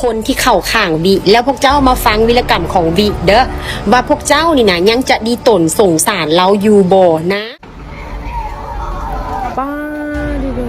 ຄົນທີ່ເຂົ້າຂ້າງວິ ແລ້ວພວກເຈົ້າມາຟັງວິລະກຳຂອງວິເດີ້ ວ່າພວກເຈົ້ານີ້ນະ ຍັງຈະດີຕົນສົງສານລາວຢູ່ບໍ່ນະ? ປ້າ ດີເດີ.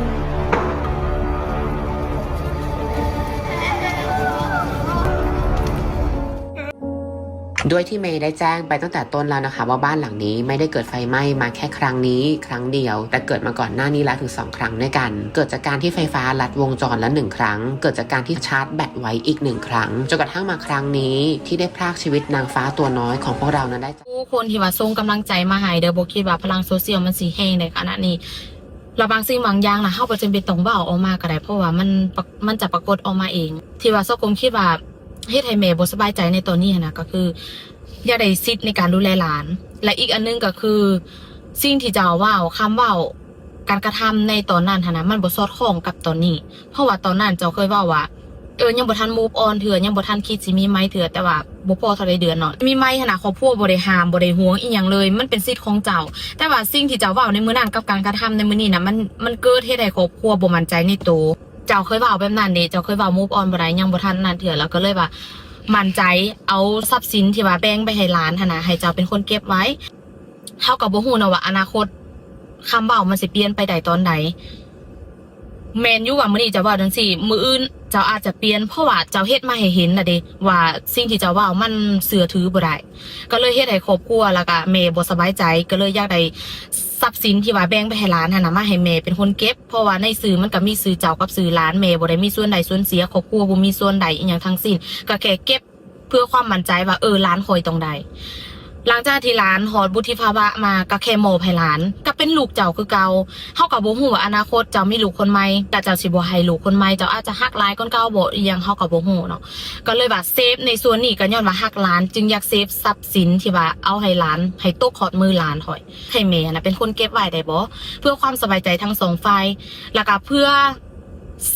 ด้วยที่เมย์ได้แจ้งไปตั้งแต่ต้นแล้วนะคะ ว่าบ้านหลังนี้ไม่ได้เกิดไฟไหม้มาแค่ครั้งนี้ครั้งเดียว แต่เกิดมาก่อนหน้านี้แล้วถึงสองครั้งด้วยกัน เกิดจากการที่ไฟฟ้าลัดวงจรละหนึ่งครั้ง เกิดจากการที่ชาร์จแบตไว้อีกหนึ่งครั้ง จนกระทั่งมาครั้งนี้ที่ได้พรากชีวิตนางฟ้าตัวน้อยของพวกเรานั้นได้ ໂອ້ ຄົນທີ່ວ່າສົ່ງກຳລັງໃຈມາໃຫ້ເດີ້ ບໍ່ຄິດວ່າພະລັງໂຊຊຽວມັນຊິແຮງໄດ້ຂະໜາດນີ້. ແລ້ວບາງສິ່ງບາງຢ່າງນະ ເຮົາບໍ່ຈຳເປັນຕ້ອງເວົ້າອອກມາກໍໄດ້ ເພາະວ່າມັນປະ ມັນຈະປາກົດອອກມາເອງ. ທີ່ວ່າຊາວກົມຄິດວ່າເຮັດໃຫ້ແມ່ບໍ່ສະບາຍໃຈໃນຕອນນີ້ຫັ້ນນະ ກໍຄືຢາກໄດ້ສິດໃນການດູແລຫຼານ ແລະ ອີກອັນໜຶ່ງກໍຄື ສິ່ງທີ່ເຈົ້າເວົ້າ, ຄຳເວົ້າ, ການກະທຳໃນຕອນນັ້ນຫັ້ນນະ ມັນບໍ່ສອດຄ່ອງກັບຕອນນີ້. ເພາະວ່າຕອນນັ້ນເຈົ້າເຄີຍເວົ້າວ່າ ເອີ ຍັງບໍ່ທັນ move on ເທື່ອ, ຍັງບໍ່ທັນຄິດຊິມີໃໝ່ເທື່ອ, ແຕ່ວ່າບໍ່ພໍເທົ່າໃດເດືອນເນາະ ມີໃໝ່ຫັ້ນນະ ຄອບຄົວບໍ່ໄດ້ຫ້າມ ບໍ່ໄດ້ຫວງອີ່ຫຍັງເລີຍ, ມັນເປັນສິດຂອງເຈົ້າ. ແຕ່ວ່າສິ່ງທີ່ເຈົ້າເວົ້າໃນມື້ນັ້ນກັບການກະທຳໃນມື້ນີ້ນະ ມັນ ມັນເກີດເຮັດໃຫ້ຄອບຄົວບໍ່ໝັ້ນໃຈໃນໂຕ. ເຈົ້າເຄີຍເວົ້າແບບນັ້ນເດ, ເຈົ້າເຄີຍເວົ້າ move on ບໍ່ໄດ້, ຍັງບໍ່ທັນນັ້ນເທື່ອ, ແລ້ວກໍເລີຍວ່າໝັ້ນໃຈເອົາຊັບສິນທີ່ວ່າແບ່ງໄປໃຫ້ຫຼານຫັ້ນນະ ໃຫ້ເຈົ້າເປັນຄົນເກັບໄວ້. ເຮົາກໍບໍ່ຮູ້ເນາະວ່າອະນາຄົດຄຳເວົ້າມັນຊິປ່ຽນໄປໄດ້ຕອນໃດ. ແມ່ນຢູ່ວ່າມື້ນີ້ເຈົ້າເວົ້າຈັ່ງຊີ້ ມື້ອື່ນເຈົ້າອາດຈະປ່ຽນ ເພາະວ່າເຈົ້າເຮັດມາໃຫ້ເຫັນລະເດ ວ່າສິ່ງທີ່ເຈົ້າເວົ້າມັນເຊື່ອຖືບໍ່ໄດ້. ກໍເລີຍເຮັດໃຫ້ຄອບຄົວ ແລ້ວກະແມ່ບໍ່ສະບາຍໃຈ, ກໍເລີຍຢາກໄດ້ຊັບສິນທີ່ວ່າແບ່ງໄປໃຫ້ຫຼານຫັ້ນນະ ມາໃຫ້ແມ່ເປັນຄົນເກັບ, ເພາະວ່າໃນຊື່ມັນກໍມີຊື່ເຈົ້າກັບຊື່ຫຼານ, ແມ່ບໍ່ໄດ້ມີສ່ວນໄດ້ສ່ວນເສຍ, ຄອບຄົວບໍ່ມີສ່ວນໄດ້ອີ່ຫຍັງທັງສິ້ນ, ກໍແຄ່ເກັບ ເພື່ອຄວາມໝັ້ນໃຈວ່າ ເອີ ຫຼານຂ້ອຍຕ້ອງໄດ້. ຫຼັງຈາກທີ່ຫຼານຮອດວຸດທິພາວະມາ ກໍແຄ່ມອບໃຫ້ຫຼານ ກໍເປັນລູກເຈົ້າຄືເກົ່າ. ເຮົາກໍບໍ່ຮູ້ວ່າອະນາຄົດເຈົ້າມີລູກຄົນໃໝ່ ແລ້ວເຈົ້າຊິບໍ່ໃຫ້ລູກຄົນໃໝ່ ເຈົ້າອາດຈະຮັກຫຼາຍກວ່າເກົ່າບໍ ອີ່ຫຍັງເຮົາກໍບໍ່ຮູ້ເນາະ. ກໍເລີຍວ່າເຊບໃນສ່ວນນີ້ ກໍຍ້ອນວ່າຮັກຫຼານ ຈຶ່ງຢາກເຊບຊັບສິນທີ່ວ່າເອົາໃຫ້ຫຼານ ໃຫ້ຕົກຮອດມືຫຼານຂ້ອຍ ໃຫ້ແມ່ນະເປັນຄົນເກັບໄວ້ໄດ້ບໍ່ ເພື່ອຄວາມສະບາຍໃຈທັງສອງຝ່າຍ ແລ້ວກໍເພື່ອ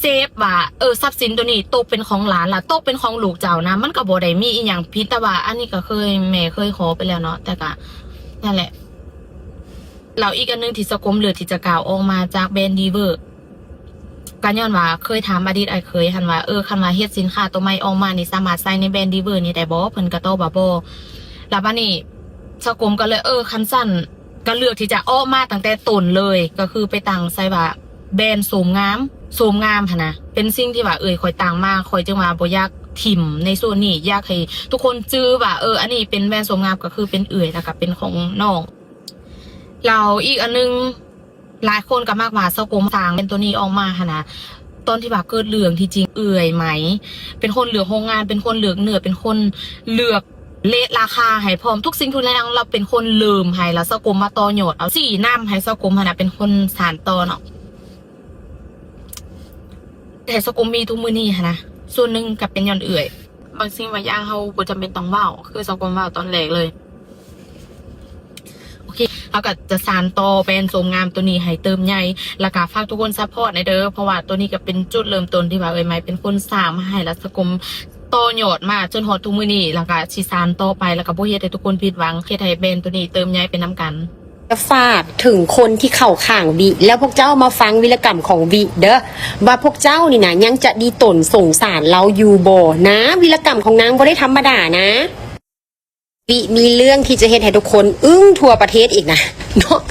ເຊບວ່າ ເອີ ຊັບສິນໂຕນີ້ຕົກເປັນຂອງຫຼານລະ ຕົກເປັນຂອງລູກເຈົ້ານະ ມັນກໍບໍ່ໄດ້ມີອີ່ຫຍັງຜິດ. ແຕ່ວ່າອັນນີ້ກໍເຄີຍ ແມ່ເຄີຍຂໍໄປແລ້ວເນາະ ແຕ່ກໍນັ້ນແຫຼະ. ແລ້ວອີກອັນໜຶ່ງທີ່ສາກົມເລືອກທີ່ຈະກ້າວອອກມາຈາກແບຣນດີເວີ ກໍຍ້ອນວ່າເຄີຍຖາມອະດີດອ້າຍເຂີຍຫັ້ນວ່າ ເອີ ຄັນວ່າເຮັດສິນຄ້າໂຕໃໝ່ອອກມານີ້ ສາມາດໃສ່ໃນແບຣນດີເວີນີ້ໄດ້ບໍ່? ເພິ່ນກໍຕອບວ່າບໍ່. ແລ້ວບາດນີ້ສາກົມກໍເລີຍ ເອີ ຄັນຊັ້ນ ກໍເລືອກທີ່ຈະອອກມາຕັ້ງແຕ່ຕົ້ນເລີຍ ກໍຄືໄປຕັ້ງໃສ່ວ່າແບຣນໂສມງາມ ໂສມງາມຫັ້ນນະ ເປັນສິ່ງທີ່ວ່າເອື້ອຍຂ້ອຍຕັ້ງມາ ຂ້ອຍຈຶ່ງວ່າບໍ່ຢາກຖິ້ມໃນສ່ວນນີ້ ຢາກໃຫ້ທຸກຄົນຈື່ວ່າ ເອີ ອັນນີ້ເປັນແບຣນໂສມງາມ ກໍຄືເປັນເອື້ອຍ ແລ້ວກໍເປັນຂອງນ້ອງ. ແລ້ວອີກອັນໜຶ່ງ ຫຼາຍຄົນກໍມັກວ່າສາກົມສ້າງແບຣນໂຕນີ້ອອກມາຫັ້ນນະ ຕອນທີ່ວ່າເກີດເລື່ອງ ທີ່ຈິງເອື້ອຍໄໝເປັນຄົນເລືອກໂຮງງານ ເປັນຄົນເລືອກເນື້ອ ເປັນຄົນເລືອກເຣດລາຄາໃຫ້ພ້ອມ ທຸກສິ່ງທຸກຢ່າງລາວເປັນຄົນເລີ່ມໃຫ້ ແລ້ວສາກົມມາຕໍ່ຍອດເອົາ ຊີ້ນຳໃຫ້ສາກົມຫັ້ນນະເປັນຄົນສານຕໍ່ເນາະ ເຮັດໃຫ້ສາກົມມີທຸກມື້ນີ້ຫັ້ນນະ ສ່ວນໜຶ່ງກໍເປັນຍ້ອນເອື້ອຍ. ບາງສິ່ງບາງຢ່າງເຮົາບໍ່ຈຳເປັນຕ້ອງເວົ້າ ຄືສາກົມເວົ້າຕອນແລກເລີຍ. ໂອເຄ ເຮົາກໍຈະສານຕໍ່ແບຣນໂສມງາມໂຕນີ້ໃຫ້ເຕີບໃຫຍ່ ແລ້ວກໍຝາກທຸກຄົນຊັບພອດແດ່ເດີ້ ເພາະວ່າໂຕນີ້ກໍເປັນຈຸດເລີ່ມຕົ້ນທີ່ວ່າເອື້ອຍໄມເປັນຄົນສ້າງມາໃຫ້ແລ້ວ ສາກົມຕໍ່ຍອດມາຈົນຮອດທຸກມື້ນີ້ ແລ້ວກໍຊິສານຕໍ່ໄປ ແລ້ວກໍບໍ່ເຮັດໃຫ້ທຸກຄົນຜິດຫວັງ ເຮັດໃຫ້ແບຣນໂຕນີ້ເຕີບໃຫຍ່ໄປນຳກັນ. ຈະຝາກເຖິງຄົນທີ່ເຂົ້າຂ້າງວິ ແລ້ວພວກເຈົ້າມາຟັງວິລະກຳຂອງວິເດີ້ ວ່າພວກເຈົ້ານີ້ນະ ຍັງຈະດີຕົນສົງສານລາວຢູ່ບໍ່ນະ? ວິລະກຳຂອງນາງບໍ່ໄດ້ທຳມະດານະ. ວິມີເລື່ອງທີ່ຈະເຮັດໃຫ້ທຸກຄົນອຶ້ງທົ່ວປະເທດອີກນະເນາະ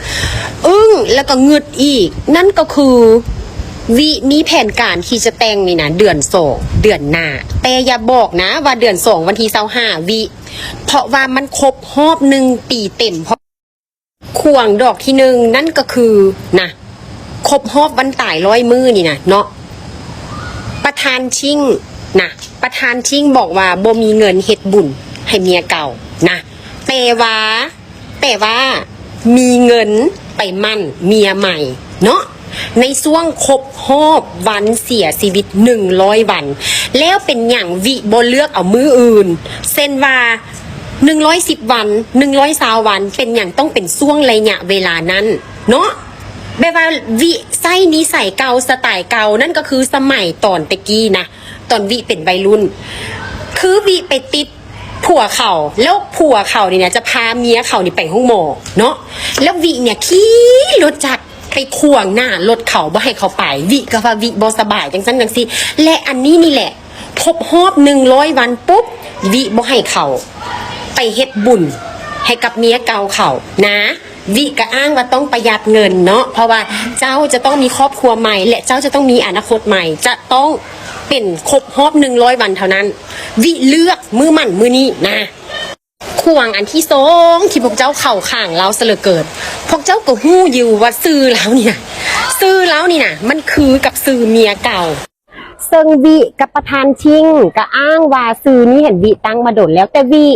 ອຶ້ງແລ້ວກໍງຶດອີກ ນັ້ນກໍຄື ວິມີແຜນການທີ່ຈະແຕ່ງນີ້ນະ ເດືອນສອງ ເດືອນໜ້າ ແຕ່ຢ່າບອກນະວ່າເດືອນສອງ ວັນທີຊາວຫ້າ ວິ ເພາະວ່າມັນຄົບຮອບໜຶ່ງປີເຕັມ ຂວາງດອກທີໜຶ່ງ ນັ້ນກໍຄືນະ ຄົບຮອບວັນຕາຍຮ້ອຍມື້ນີ້ນະເນາະ ປະທານຊິງນະ ປະທານຊິງບອກວ່າບໍ່ມີເງິນເຮັດບຸນໃຫ້ເມຍເກົ່ານະ ແຕ່ວ່າ ແຕ່ວ່າມີເງິນໄປໝັ້ນເມຍໃໝ່ເນາະ ໃນຊ່ວງຄົບຮອບວັນເສຍຊີວິດໜຶ່ງຮ້ອຍວັນ ແລ້ວເປັນຫຍັງວິບໍ່ເລືອກເອົາມື້ອື່ນ ເຊັ່ນວ່າ ໜຶ່ງຮ້ອຍສິບວັນ ໜຶ່ງຮ້ອຍຊາວວັນ ເປັນຫຍັງຕ້ອງເປັນຊ່ວງໄລຍະເວລານັ້ນເນາະ ແບບວ່າວິໃຊ້ນິໄສເກົ່າ ສະໄຕເກົ່າ ນັ້ນກໍຄືສະໄໝຕອນແຕ່ກີ້ນະ ຕອນວິເປັນໄວລຸ້ນ ຄືວິໄປຕິດຜົວເຂົາ ແລ້ວຜົວເຂົານີ້ນະ ຈະພາເມຍເຂົານີ້ໄປໂຮງໝໍເນາະ ແລ້ວວິນີ້ຂີ່ລົດຈັກໄປຂວາງໜ້າລົດເຂົາ ບໍ່ໃຫ້ເຂົາໄປ ວິກໍວ່າວິບໍ່ສະບາຍ ຈັ່ງຊັ້ນຈັ່ງຊີ້ ແລະ ອັນນີ້ນີ້ແຫຼະ ຄົບຮອບໜຶ່ງຮ້ອຍວັນປຸບ ວິບໍ່ໃຫ້ເຂົາໄປເຮັດບຸນໃຫ້ກັບເມຍເກົ່າເຂົານະ. ວິກໍອ້າງວ່າຕ້ອງປະຢັດເງິນເນາະ ເພາະວ່າເຈົ້າຈະຕ້ອງມີຄອບຄົວໃໝ່ ແລະ ເຈົ້າຈະຕ້ອງມີອະນາຄົດໃໝ່ ຈະຕ້ອງເປັນຄົບຮອບໜຶ່ງຮ້ອຍວັນເທົ່ານັ້ນ. ວິເລືອກມື້ໝັ້ນມື້ນີ້ນະ. ຂວາງອັນທີສອງທີ່ພວກເຈົ້າເຂົ້າຂ້າງລາວຊະເຫຼືອເກີນ. ພວກເຈົ້າກໍຮູ້ຢູ່ວ່າຊື່ລາວນີ້ນະ ຊື່ລາວນີ້ນະ ມັນຄືກັບຊື່ເມຍເກົ່າ. ເຊິ່ງວິກັບປະທານທິງກໍອ້າງວ່າຊື່ນີ້ຫັ້ນວິຕັ້ງມາດົນແລ້ວ, ແຕ່ວິ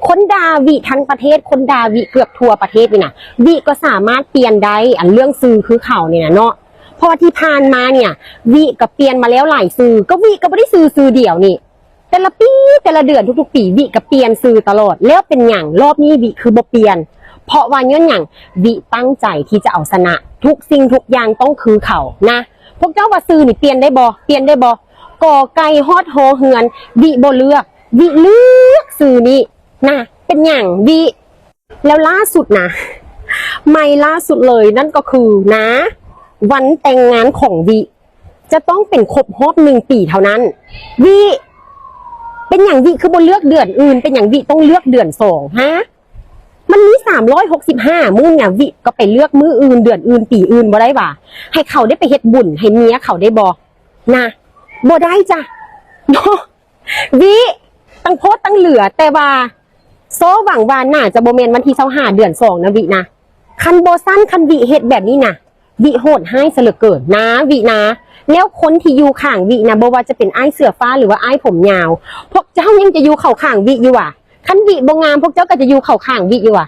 ຄົນດ່າວິທັງປະເທດ, ຄົນດ່າວິເກືອບທົ່ວປະເທດນີ້ນະ, ວິກໍສາມາດປ່ຽນໄດ້. ອັນເລື່ອງຊື່ຄືເຂົານີ້ນະເນາະ, ເພາະວ່າທີ່ຜ່ານມານີ້ນະ ວິກໍປ່ຽນມາແລ້ວຫຼາຍຊື່, ກໍວິກໍບໍ່ໄດ້ຊື່ຊື່ດຽວນີ້. ແຕ່ລະປີ ແຕ່ລະເດືອນ ທຸກໆປີ ວິກໍປ່ຽນຊື່ຕະຫຼອດ. ແລ້ວເປັນຫຍັງລອບນີ້ວິຄືບໍ່ປ່ຽນ? ເພາະວ່າຍ້ອນຫຍັງ? ວິຕັ້ງໃຈທີ່ຈະເອົາຊະນະ, ທຸກສິ່ງທຸກຢ່າງຕ້ອງຄືເຂົານະ. ພວກເຈົ້າວ່າຊື່ນີ້ປ່ຽນໄດ້ບໍ່? ປ່ຽນໄດ້ບໍ່? ກອໄກ່ຮອດຮໍເຮືອນ ວິບໍ່ເລືອກ, ວິເລືອກຊື່ນີ້ນະ. ເປັນຫຍັງ? ວິ ແລ້ວລ່າສຸດນະ ໃໝ່ລ່າສຸດເລີຍ ນັ້ນກໍຄືນະ ວັນແຕ່ງງານຂອງວິ ຈະຕ້ອງເປັນຄົບຮອບໜຶ່ງປີເທົ່ານັ້ນ. ວິ ເປັນຫຍັງວິຄືບໍ່ເລືອກເດືອນອື່ນ? ເປັນຫຍັງວິຕ້ອງເລືອກເດືອນສອງຮະ? ມັນມີສາມຮ້ອຍຫົກສິບຫ້າມື້ນະ, ວິກໍໄປເລືອກມື້ອື່ນ, ເດືອນອື່ນ, ປີອື່ນບໍ່ໄດ້ຫວາ? ໃຫ້ເຂົາໄດ້ໄປເຮັດບຸນໃຫ້ເມຍເຂົາໄດ້ບໍ່ນະ? ບໍ່ໄດ້ຈ້ະເນາະ. ວິ ຕັ້ງໂພດຕັ້ງເຫຼືອ, ແຕ່ວ່າ ຊໍຫວັງວ່າໜ້າຈະບໍ່ແມ່ນວັນທີຊາວຫ້າເດືອນສອງນະວິນະ. ຄັນບໍ່ຊັ້ນ, ຄັນວິເຮັດແບບນີ້ນະ, ວິໂຫດຮ້າຍຊະເຫຼືອເກີນນະວິນະ. ແລ້ວຄົນທີ່ຢູ່ຂ້າງວິນະ, ບໍ່ວ່າຈະເປັນອ້າຍເສືອຟ້າ ຫຼືວ່າອ້າຍຜົມຍາວ, ພວກເຈົ້າຍັງຈະຢູ່ເຂົ້າຂ້າງວິຢູ່ຫວາ? ຄັນວິບໍ່ງາມ, ພວກເຈົ້າກໍຈະຢູ່ເຂົ້າຂ້າງວິຢູ່ຫວາ?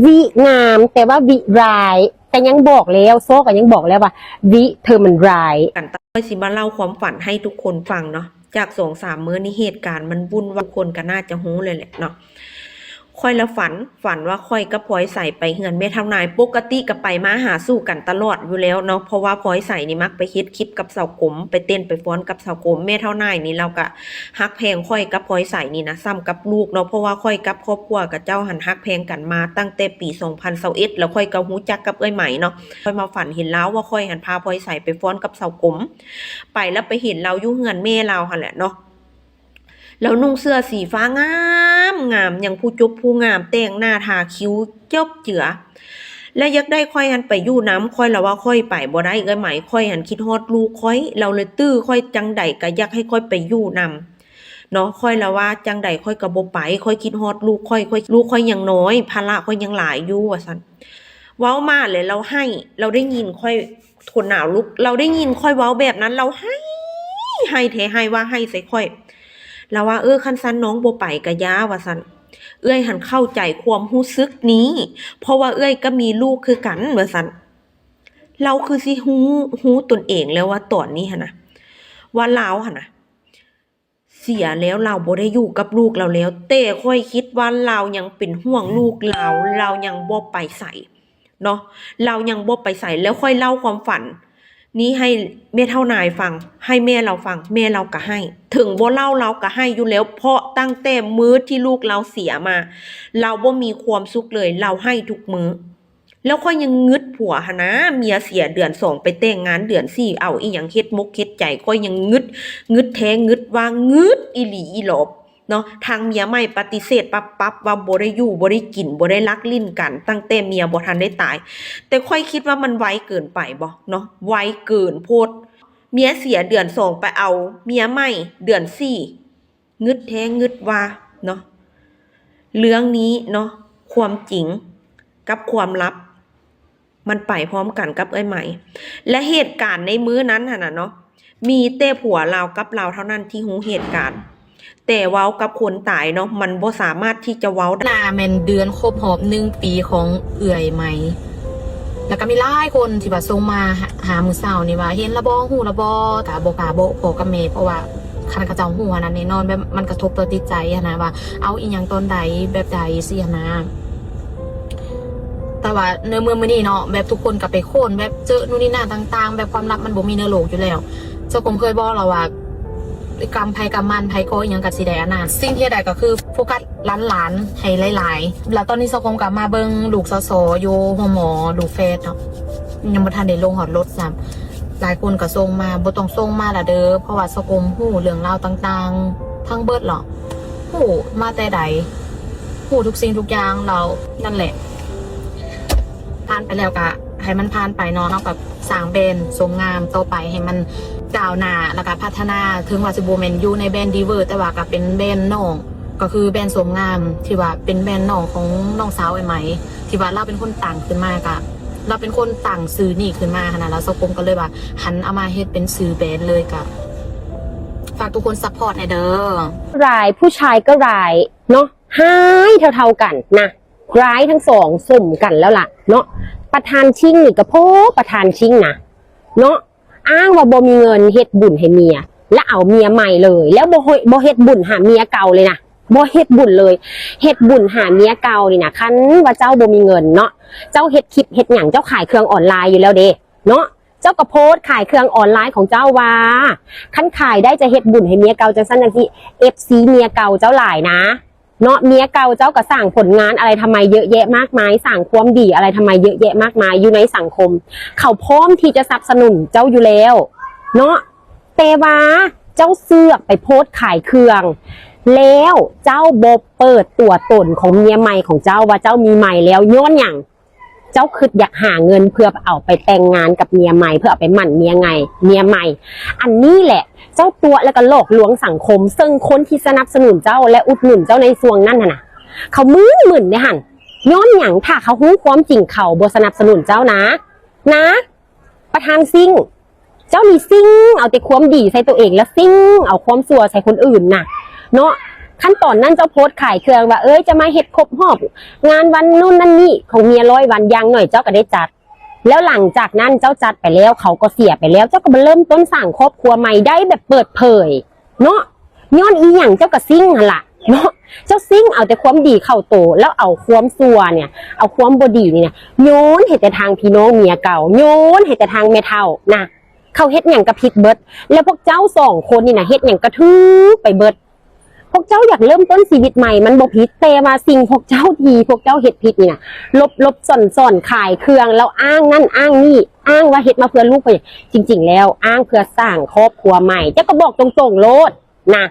ວິງາມ, ແຕ່ວ່າວິຮ້າຍ. ກໍຍັງບອກແລ້ວ, ຊໍກໍຍັງບອກແລ້ວວ່າ ວິເທີມັນຮ້າຍ. ກັນ ຂ້ອຍຊິມາເລົ່າຄວາມຝັນໃຫ້ທຸກຄົນຟັງເນາະ. ຈາກສອງສາມມື້ນີ້ ເຫດການມັນວຸ່ນວາຍ, ທຸກຄົນກໍໜ້າຈະຮູ້ເລີຍແຫຼະເນາະ. ຂ້ອຍລະຝັນ, ຝັນວ່າຂ້ອຍກັບພອຍໃສໄປເຮືອນແມ່ເຖົ້ານາຍ. ປົກກະຕິກໍໄປມາຫາສູ່ກັນຕະຫຼອດຢູ່ແລ້ວເນາະ, ເພາະວ່າພອຍໃສນີ້ມັກໄປເຮັດຄລິບກັບສາວກົມ, ໄປເຕັ້ນໄປຟ້ອນກັບສາວກົມ. ແມ່ເຖົ້ານາຍນີ້ລາວກໍຮັກແພງຂ້ອຍກັບພອຍໃສນີ້ນະ ສ່ຳກັບລູກເນາະ, ເພາະວ່າຂ້ອຍກັບຄອບຄົວຂະເຈົ້າຫັ້ນຮັກແພງກັນມາຕັ້ງແຕ່ປີສອງພັນຊາວເອັດ ແລ້ວຂ້ອຍກໍຮູ້ຈັກກັບເອື້ອຍໄໝເນາະ. ຂ້ອຍມາຝັນເຫັນລາວວ່າຂ້ອຍຫັ້ນພາພອຍໃສໄປຟ້ອນກັບສາວກົມ, ໄປແລ້ວໄປເຫັນລາວຢູ່ເຮືອນແມ່ລາວຫັ້ນແຫຼະເນາະ. ລາວນຸ່ງເສື້ອສີຟ້າງາມໆ, ຍັງຜູ້ຈົບຜູ້ງາມ, ແຕ່ງໜ້າທາຄິ້ວຈົບເຈືອ ແລະ ຢາກໄດ້ຂ້ອຍຫັ້ນໄປຢູ່ນຳ. ຂ້ອຍລະວ່າຂ້ອຍໄປບໍ່ໄດ້ເອື້ອຍໄໝ, ຂ້ອຍຫັ້ນຄິດຮອດລູກຂ້ອຍ. ລາວເລີຍຕື້ຂ້ອຍ, ຈັ່ງໃດກໍຢາກໃຫ້ຂ້ອຍໄປຢູ່ນຳເນາະ. ຂ້ອຍລະວ່າຈັ່ງໃດຂ້ອຍກໍບໍ່ໄປ, ຂ້ອຍຄິດຮອດລູກຂ້ອຍ, ຂ້ອຍ ລູກຂ້ອຍຍັງນ້ອຍ, ພາລະຂ້ອຍຍັງຫຼາຍຢູ່ ວ່າຊັ້ນ. ເວົ້າມາແລ້ວລາວໄຫ້, ລາວໄດ້ຍິນຂ້ອຍ ຂົນໜາວລຸກ. ລາວໄດ້ຍິນຂ້ອຍເວົ້າແບບນັ້ນ ລາວໄຫ້, ໄຫ້ແທ້ໄຫ້ວ່າໄຫ້ໃສ່ຂ້ອຍ. ລາວວ່າ ເອີ ຄັນຊັ້ນນ້ອງບໍ່ໄປກະຢ່າ ວ່າຊັ້ນ. ເອື້ອຍຫັ້ນເຂົ້າໃຈຄວາມຮູ້ສຶກນີ້ ເພາະວ່າເອື້ອຍກໍມີລູກຄືກັນ ວ່າຊັ້ນ. ລາວຄືຊິຮູ້, ຮູ້ຕົນເອງແລ້ວວ່າຕອນນີ້ຫັ້ນນະ ວ່າລາວຫັ້ນນະ ເສຍແລ້ວ, ລາວບໍ່ໄດ້ຢູ່ກັບລູກລາວແລ້ວ, ແຕ່ຂ້ອຍຄິດວ່າລາວຍັງເປັນຫ່ວງລູກລາວ, ລາວຍັງບໍ່ໄປໃສເນາະ, ລາວຍັງບໍ່ໄປໃສ. ແລ້ວຂ້ອຍເລົ່າຄວາມຝັນນີ້ໃຫ້ແມ່ເຖົ້ານາຍຟັງ, ໃຫ້ແມ່ລາວຟັງ, ແມ່ລາວກໍໄຫ້. ເຖິງບໍ່ເລົ່າລາວກໍໄຫ້ຢູ່ແລ້ວ, ເພາະຕັ້ງແຕ່ມື້ທີ່ລູກລາວເສຍມາ, ລາວບໍ່ມີຄວາມສຸກເລີຍ, ລາວໄຫ້ທຸກມື້. ແລ້ວຂ້ອຍຍັງງຶດຜົວຫັ້ນນະ, ເມຍເສຍເດືອນສອງ ໄປແຕ່ງງານເດືອນສີ່ ເອົາອີ່ຫຍັງເຮັດມົກເຮັດໃຈ, ຂ້ອຍຍັງງຶດ, ງຶດແທ້ງຶດວ່າງ, ງຶດອີ່ຫຼີອີ່ຫຼອບເນາະ. ທາງເມຍໃໝ່ປະຕິເສດປັບໆ ວ່າບໍ່ໄດ້ຢູ່, ບໍ່ໄດ້ກິນ, ບໍ່ໄດ້ລັກຫຼິ້ນກັນ, ຕັ້ງແຕ່ເມຍບໍ່ທັນໄດ້ຕາຍ. ແຕ່ຂ້ອຍຄິດວ່າມັນໄວເກີນໄປບໍ່ເນາະ, ໄວເກີນໂພດ. ເມຍເສຍເດືອນສອງ ໄປເອົາເມຍໃໝ່ເດືອນສີ່. ງຶດແທ້ງຶດວ່າເນາະ, ເລື່ອງນີ້ເນາະ, ຄວາມຈິງກັບຄວາມລັບ ມັນໄປພ້ອມກັນກັບເອື້ອຍໄໝ. ແລະ ເຫດການໃນມື້ນັ້ນຫັ້ນນະເນາະ, ມີແຕ່ຜົວລາວກັບລາວເທົ່ານັ້ນທີ່ຮູ້ເຫດການ, ແຕ່ເວົ້າກັບຄົນຕາຍເນາະ, ມັນບໍ່ສາມາດທີ່ຈະເວົ້າໄດ້. ໜ້າແມ່ນເດືອນຄົບຮອບໜຶ່ງປີຂອງເອື້ອຍໃໝ. ແລ້ວກໍມີຫຼາຍຄົນທີ່ວ່າສົ່ງມາຫາ ຫາມື້ເຊົ້ານີ້ວ່າ ເຫັນລະບໍ່ ຮູ້ລະບໍ່? ກໍບໍ່ກ້າບອກພໍ່ກັບແມ່ ເພາະວ່າຄັນເຂົາເຈົ້າຮູ້ຫັ້ນນະ ແນ່ນອນແບບມັນກະທົບຕໍ່ຈິດໃຈຫັ້ນນະ ວ່າເອົາອີ່ຫຍັງຕອນໃດ ແບບໃດຊີ້ຫັ້ນນະ. ແຕ່ວ່າໃນເມື່ອມື້ນີ້ເນາະ ແບບທຸກຄົນກໍໄປຄົ້ນ ແບບເຈີນູ່ນນີ້ນັ້ນຕ່າງໆ ແບບຄວາມລັບມັນບໍ່ມີໃນໂລກຢູ່ແລ້ວ. ເຈົ້າກົມເຄີຍບອກລາວວ່າ ກຳໃຜກຳມັນ ໃຜກໍ່ອີ່ຫຍັງກໍຊິໄດ້ອັນນັ້ນ. ສິ່ງທີ່ເຮັດໄດ້ກໍຄືໂຟກັສ ຫຼານໆ ໃຫ້ຫຼາຍໆ. ແລ້ວຕອນນີ້ຊາວກົມກໍມາເບິ່ງລູກສອສຢູ່ໂຮງໝໍ ລູກແຝດເນາະ, ຍັງບໍ່ທັນໄດ້ລົງຮອດລົດຊ້ຳ. ຫຼາຍຄົນກໍສົ່ງມາ ບໍ່ຕ້ອງສົ່ງມາລະເດີ ເພາະວ່າສາວກົມຮູ້ເລື່ອງລາວຕ່າງໆທັງເບິດແລ້ວ ຮູ້ມາແຕ່ໃດ ຮູ້ທຸກສິ່ງທຸກຢ່າງແລ້ວ ນັ້ນແຫຼະ ຜ່ານໄປແລ້ວກໍໃຫ້ມັນຜ່ານໄປເນາະ ເຮົາກໍສ້າງແບຣນໂສມງາມຕໍ່ໄປໃຫ້ມັນກ້າວໜ້າ ແລ້ວກໍພັດທະນາ ເຖິງວ່າຊິບໍ່ແມ່ນຢູ່ໃນແບຣນດີເວີ ແຕ່ວ່າກໍເປັນແບຣນນ້ອງ ກໍຄືແບຣນໂສມງາມ ທີ່ວ່າເປັນແບຣນນ້ອງຂອງນ້ອງສາວອ້າຍໄໝ ທີ່ວ່າລາວເປັນຄົນຕັ້ງຂຶ້ນມາ ກະລາວເປັນຄົນຕັ້ງຊື່ນີ້ຂຶ້ນມາຫັ້ນນະ ແລ້ວສາວກົມກໍເລີຍວ່າຫັນເອົາມາເຮັດເປັນຊື່ແບຣນເລີຍ ກະຝາກທຸກຄົນຊັບພອດແດ່ເດີ. ຮ້າຍ ຜູ້ຊາຍກໍຮ້າຍເນາະ ຮ້າຍເທົ່າໆກັນນະ ຮ້າຍທັງສອງສົມກັນແລ້ວລະເນາະ. ປະທານຊິງນີ້ກໍພໍປະທານຊິງນະເນາະ ອ້າງວ່າບໍ່ມີເງິນເຮັດບຸນໃຫ້ເມຍ ແລ້ວເອົາເມຍໃໝ່ເລີຍ ແລ້ວບໍ່ເຮັດ ບໍ່ເຮັດບຸນຫາເມຍເກົ່າເລີຍນະ ບໍ່ເຮັດບຸນເລີຍ ເຮັດບຸນຫາເມຍເກົ່ານີ້ນະ. ຄັນວ່າເຈົ້າບໍ່ມີເງິນເນາະ ເຈົ້າເຮັດຄລິບເຮັດຫຍັງ ເຈົ້າຂາຍເຄື່ອງອອນລາຍຢູ່ແລ້ວເດ້ເນາະ ເຈົ້າກໍໂພສຂາຍເຄື່ອງອອນລາຍຂອງເຈົ້າວ່າ ຄັນຂາຍໄດ້ຈະເຮັດບຸນໃຫ້ເມຍເກົ່າ ຈັ່ງຊັ້ນຈັ່ງຊີ້ ເອັຟຊີເມຍເກົ່າເຈົ້າຫຼາຍນະ ເນາະ ເມຍເກົ່າເຈົ້າກໍສ້າງຜົນງານອາໄລທຳໄມເຍອະແຍະມາກມາຍ ສ້າງຄວາມດີອາໄລທຳໄມເຍອະແຍະມາກມາຢູ່ໃນສັງຄົມ ເຂົາພ້ອມທີ່ຈະສະໜັບສະໜູນເຈົ້າຢູ່ແລ້ວເນາະ ແຕ່ວ່າເຈົ້າເສືອກໄປໂພສຂາຍເຄື່ອງ ແລ້ວເຈົ້າບໍ່ເປີດຕົວຕົນຂອງເມຍໃໝ່ຂອງເຈົ້າວ່າເຈົ້າມີໃໝ່ແລ້ວ ຍ້ອນຫຍັງ? ເຈົ້າຄິດຢາກຫາເງິນເພື່ອເອົາໄປແຕ່ງງານກັບເມຍໃໝ່ ເພື່ອເອົາໄປໝັ້ນເມຍໃໝ່ ເມຍໃໝ່ ອັນນີ້ແຫຼະ ເຈົ້າຕົວະແລ້ວກໍຫຼອກລວງສັງຄົມ ເຊິ່ງຄົນທີ່ສະໜັບສະໜູນເຈົ້າ ແລະ ອຸດໜູນເຈົ້າໃນຊ່ວງນັ້ນຫັ້ນນະ ເຂົາມຶນໆເດ້ຫັ້ນ ຍ້ອນຫຍັງ? ຖ້າເຂົາຮູ້ຄວາມຈິງ ເຂົາບໍ່ສະໜັບສະໜູນເຈົ້ານະ ນະ ປະທານຊິງ ເຈົ້ານີ້ຊິງເອົາແຕ່ຄວາມດີໃສ່ຕົວເອງ ແລ້ວຊິງເອົາຄວາມຊົ່ວໃສ່ຄົນອື່ນນະເນາະ. ຄັນຕອນນັ້ນເຈົ້າໂພສຂາຍເຄື່ອງວ່າ ເອີຍ ຈະມາເຮັດຄົບຮອບງານວັນນັ້ນນັ້ນນີ້ຂອງເມຍຮ້ອຍວັນ ຢ່າງໜ້ອຍເຈົ້າກໍໄດ້ຈັດ ແລ້ວຫຼັງຈາກນັ້ນເຈົ້າຈັດໄປແລ້ວ ເຂົາກໍເສຍໄປແລ້ວ ເຈົ້າກໍມາເລີ່ມຕົ້ນສ້າງຄອບຄົວໃໝ່ໄດ້ແບບເປີດເຜີຍເນາະ. ຍ້ອນອີ່ຫຍັງ? ເຈົ້າກໍຊິງຫັ້ນລະເນາະ ເຈົ້າຊິງເອົາແຕ່ຄວາມດີເຂົ້າໂຕ ແລ້ວເອົາຄວາມຊົ່ວເນີ້ຍ ເອົາຄວາມບໍ່ດີນີ້ນະ ໂຍນໃຫ້ແຕ່ທາງພີ່ນ້ອງເມຍເກົ່າ ໂຍນໃຫ້ແຕ່ທາງແມ່ເຖົ້ານະ ເຂົາເຮັດຫຍັງກໍຜິດເບິດ ແລ້ວພວກເຈົ້າສອງຄົນນີ້ນະ ເຮັດຫຍັງກໍຖືກໄປເບິດ. ພວກເຈົ້າຢາກເລີ່ມຕົ້ນຊີວິດໃໝ່ມັນບໍ່ຜິດ ແຕ່ວ່າສິ່ງພວກເຈົ້າທີ່ພວກເຈົ້າເຮັດຜິດນີ້ນະ ຫຼົບໆ ຊ່ອນໆ ຂາຍເຄື່ອງ ແລ້ວອ້າງນັ້ນອ້າງນີ້ ອ້າງວ່າເຮັດມາເພື່ອລູກ ຈິງໆ ແລ້ວອ້າງເພື່ອສ້າງຄອບຄົວໃໝ່. ເຈົ້າກໍບອກຕົງໆໂລດນະ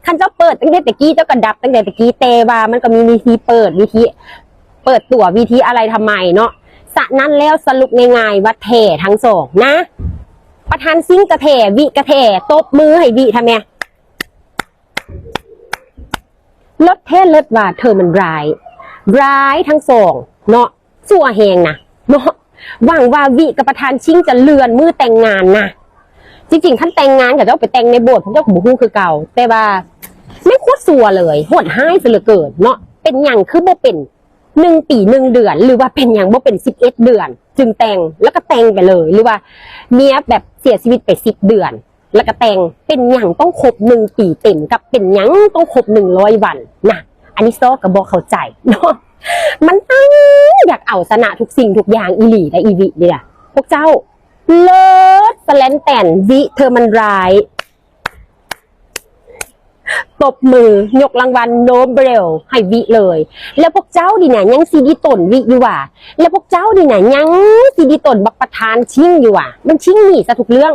ຄັນເຈົ້າເປີດຕັ້ງແຕ່ຕະກີ້ ເຈົ້າກໍດັບຕັ້ງແຕ່ຕະກີ້ ແຕ່ວ່າມັນກໍມີວິທີເປີດ ວິທີເປີດຕົວ ວິທີອາໄລທຳໄມເນາະ. ສະນັ້ນແລ້ວສະຫຼຸບງ່າຍໆວ່າແທ້ທັງສອງນະ ປະທານຊິງກະແທ້ ວິກະແທ້ ຕົບມືໃຫ້ວິທຳແມ ເລີດແທ້ເລີດວ່າເທີມັນຮ້າຍ ຮ້າຍທັງສອງເນາະ ຊົ່ວແຮງນະເນາະ. ຫວັງວ່າວິກັບປະທານຊິງຈະເລື່ອນມື້ແຕ່ງງານນະ. ຈິງໆ ຄັນແຕ່ງງານເຂົາເຈົ້າໄປແຕ່ງໃນໂບດ ເຂົາເຈົ້າກໍບໍ່ຮູ້ຄືເກົ່າ ແຕ່ວ່າແມ່ນໂຄດຊົ່ວເລີຍ ໂຫດຮ້າຍຊະເຫຼືອເກີນເນາະ. ເປັນຫຍັງຄືບໍ່ເປັນໜຶ່ງປີໜຶ່ງເດືອນ ຫຼືວ່າເປັນຫຍັງບໍ່ເປັນສິບເອັດເດືອນຈຶ່ງແຕ່ງ ແລ້ວກໍແຕ່ງໄປເລີຍ ຫຼືວ່າເມຍແບບເສຍຊີວິດໄປສິບເດືອນ ແລ້ວກໍແຕ່ງ ເປັນຫຍັງຕ້ອງຄົບໜຶ່ງປີເຕັມ ກັບເປັນຫຍັງຕ້ອງຄົບໜຶ່ງຮ້ອຍວັນນະ. ອັນນີ້ຊອກກໍບໍ່ເຂົ້າໃຈເນາະ ມັນຕັ້ງຢາກເອົາຊະນະທຸກສິ່ງທຸກຢ່າງອີ່ຫຼີໄດ໋ ອີວິນີ້ລະ. ພວກເຈົ້າເລີດສະແລນແຕນ ວິເທີມັນຮ້າຍ ຕົບມືຍົກລາງວັນໂນເບລໃຫ້ວິເລີຍ. ແລ້ວພວກເຈົ້ານີ້ນະ ຍັງຊິດີຕົນວິຢູ່ຫວາ? ແລ້ວພວກເຈົ້ານີ້ນະ ຍັງຊິດີຕົນບັກປະທານຊິງຢູ່ຫວາ? ມັນຊິງໜີຊະທຸກເລື່ອງ.